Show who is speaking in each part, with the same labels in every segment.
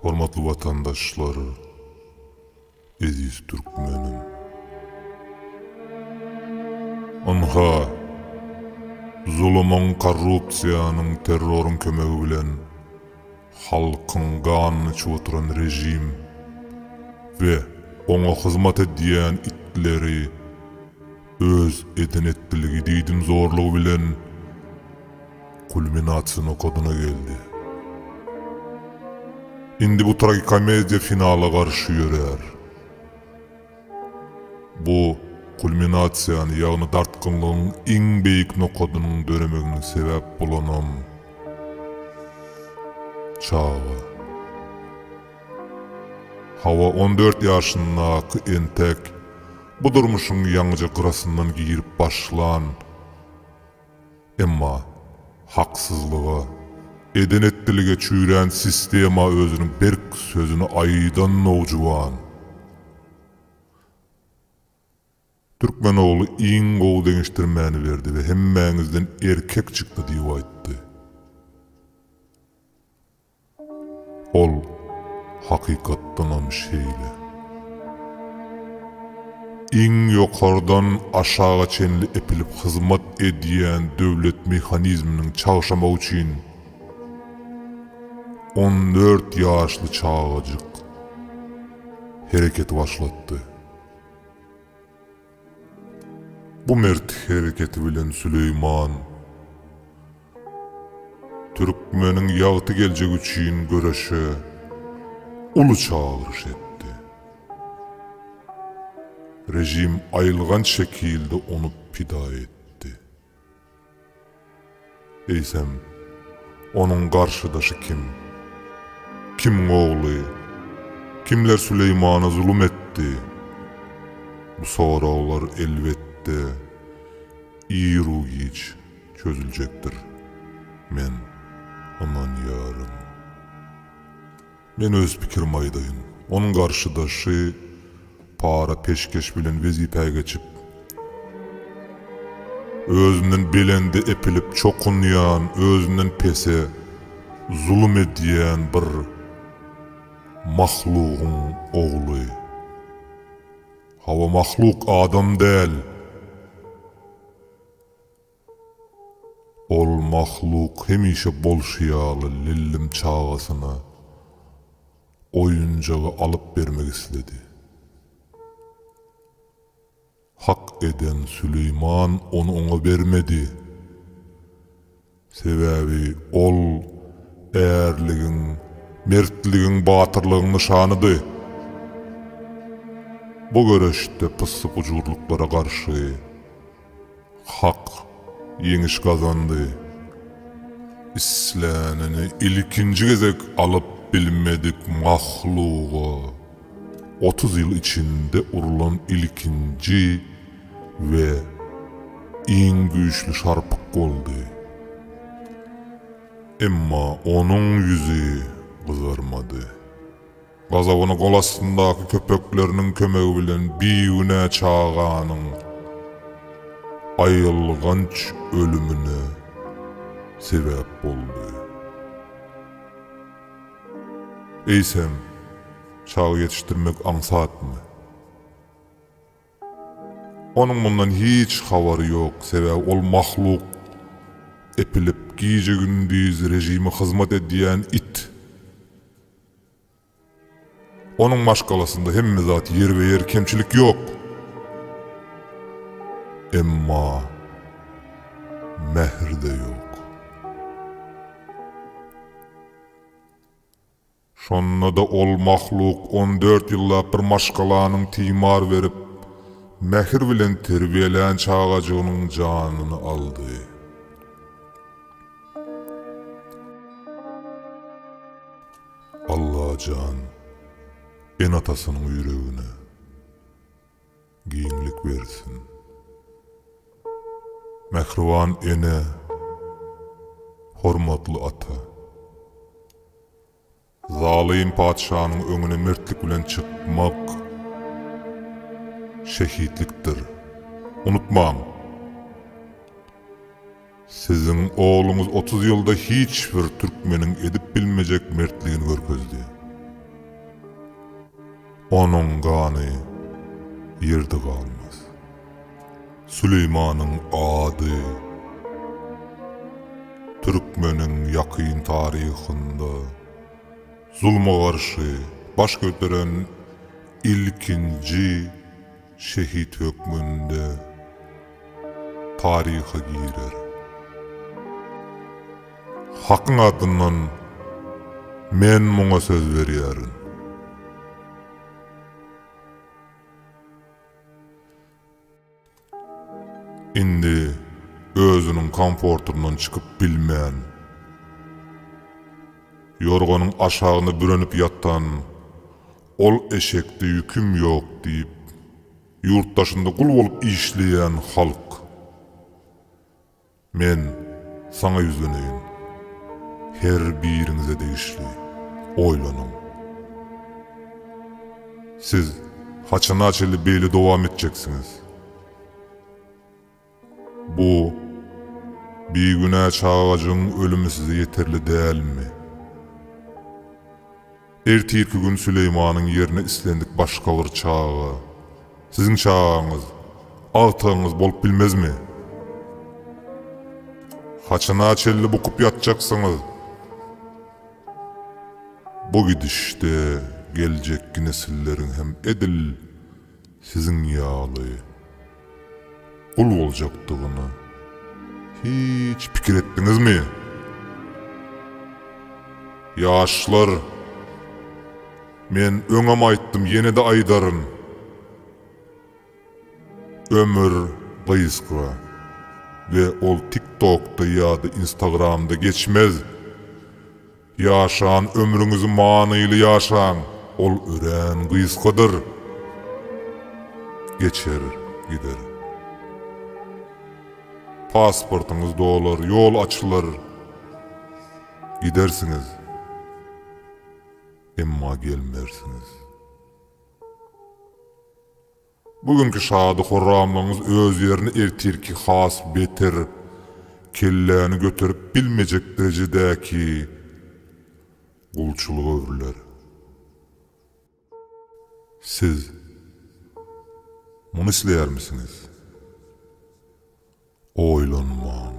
Speaker 1: Hormatly watandaşlar, eziz türkmenim. Ynha, zulumyň, korrupsiýanyň, terroryň kömegi bilen halkyň ganyny içip oturan režim we oňa hyzmat edýän itleri öz eden-etdiligi, diýdimzorlugy bilen kulminasiýa nokadyna geldi. Indi bu tragikomediýa finala garşy ýörär. Bu kulminasiýany, ýagny dartgynlygyň iň beýik nokadynyň döremegine sebäp bolanam çaga. Hawa, 14 ýaşyndaky entek bu durmuşyň ýaňyja gyrasyndan girip başlan, Emma haksyzlyga, eden-etdilige çüýrän sistema özüniň berk sözüni aýdan nowjuwan. Türkmen ogly iň gowy deňeşdirmäni berdi we hemmäňizden erkek çykdy diýip aýtdy. Ol hakykatdanam şeýle. Iň ýokardan aşaga çenli epilip hyzmat edýän döwlet mehanizminiň çagşamagy üçin 14 ýaşly çagajyk hereketi başlatdy. Bu mert hereketi bilen Süleýman türkmeniň ýagty geljegi üçin göreşe uly çagyryş etdi. Režim aýylganç şekilde ony pida etdi. Eýsem, onuň garşydaşy kim? Kimiň ogly? Kimler Süleýmana zulum etdi? Bu soraglar, elbetde, iru-giç çözüljekdir, men ynanýaryn. Men öz pikirimi aýdaýyn. Onuň garşydaşy para-peşgeş bilen wezipä geçip, özünden belende epilip çokunýan, özünden pese zulum edýän bir mahlugyň ogly. Hawa, mahluk, adam däl. Ol mahluk hemişe bolşy ýaly lillim çagasyna oýunjagy alyp bermek isledi. Hak eden Süleýman ony oňa bermedi. Sebäbi ol ärligiň, mertligiň, batyrlygyň nyşanydy. Bu göreşde pyssy-pujurlyklara garşy Hak ýeňiş gazandy. Islänini ilkinji gezek alyp bilmedik mahluga 30 ýyl içinde urlan ilkinji we iň güýçli şarpyk boldy. Emma onuň ýüzi gyzarmady. Gazabyny gol astyndaky köpekleriniň kömegi bilen bigünä çaganyň aýylganç ölümine sebäp boldy. Eýsem, çaga ýetişdirmek aňsatmy? Onuň mundan hiç habary ýok, sebäbi ol mahluk epilip gije-gündiz režime hyzmat edýän it. Onuň maşgalasynda hemme zat ýerbe-ýer, kemçilik ýok. Emma mähir-de ýok. Şonda-da ol mahluk 14 ýyllap bir maşgalanyň timar berip, mähir bilen terbiýelän çagajygynyň janyny aldy. Allajan ene-atasynyň ýüregine giňlik bersin. Mähriban ene, hormatly ata. Zalym patyşanyň öňüne mertlik bilen çykmak şehitlikdir. Unutmaň! Siziň ogluňyz 30 ýylda hiç bir türkmeniň edip bilmejek mertligini görkezdi. Onuň gany ýerde galmaz. Süleýmanyň ady türkmeniň ýakyn taryhynda zulma garşy baş göteren ilkinji şehit hökmünde taryha girer. Hakyň adyndan men muňa söz berýärin. Indi özüniň komfortyndan çykyp bilmän, ýorganyň aşagyna bürenip ýatan ol eşekde ýüküm ýok diýip, ýurt daşynda gul bolup işleýän halk. Men saňa ýüzleneýin. Her biriňize degişli. Oýlanyň. Siz haçana çenli beýle dowam etjeksiňiz? Bu bigünä çagajygyň ölümi size ýeterli dälmi? Ertirki gün Süleýmanyň ýerine islendik başga bir çaga, siziň çagaňyz, agtygyňyz bolup bilmezmi? Haçana çenli bukup ýatjaksyňyz? Bu gidişde geljekki nesilleriň hem edil siziň ýaly gul boljakdygyny hiç pikir etdiňizmi? Ýaşlar, men öňem aýtdym, ýene-de aýdaryn. Ömür gysga we ol TikTokda ýa-da Instagramda geçmez. Ýaşan ömrüňizi manyly ýaşaň, ol örän gysgadyr. Geçer gider. Pasportyňyz dolar, ýol açylar. Gidersiňiz. Emma gelmersiňiz. Bu günki şady-horramlygyňyz öz ýerine ertirki has beter, kelläni göterip bilmejek derejedäki gulçulyga öwrüler. Siz muny isleýärmisiňiz? Oýlanmaň.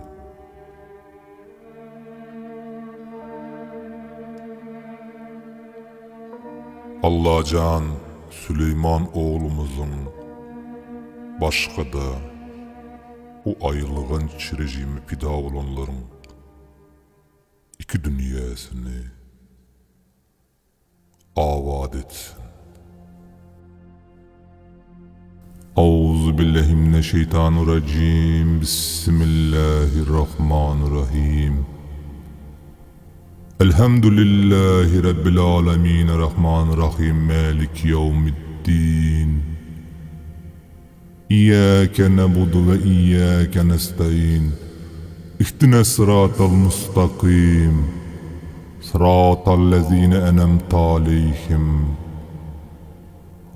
Speaker 1: Allajan Süleýman oglumyzyň başga-da bu aýylganç režime pida bolanlaryň iki dünýäsini abat etsin. Auzubillahiminesheytanirrajim Bismillahirrahmanirrahim Elhamdülillahi Rabbil alemin Rahmanirrahim Maliki yevmiddin Iyyake nabudu ve iyyake nestaîn Ihdines sıratal mustakim Sıratallezine enemte aleyhim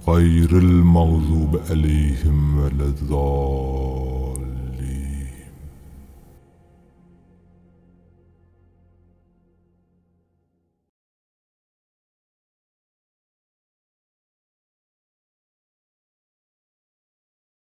Speaker 1: Gaýril magzubi aleyhim velezzallin.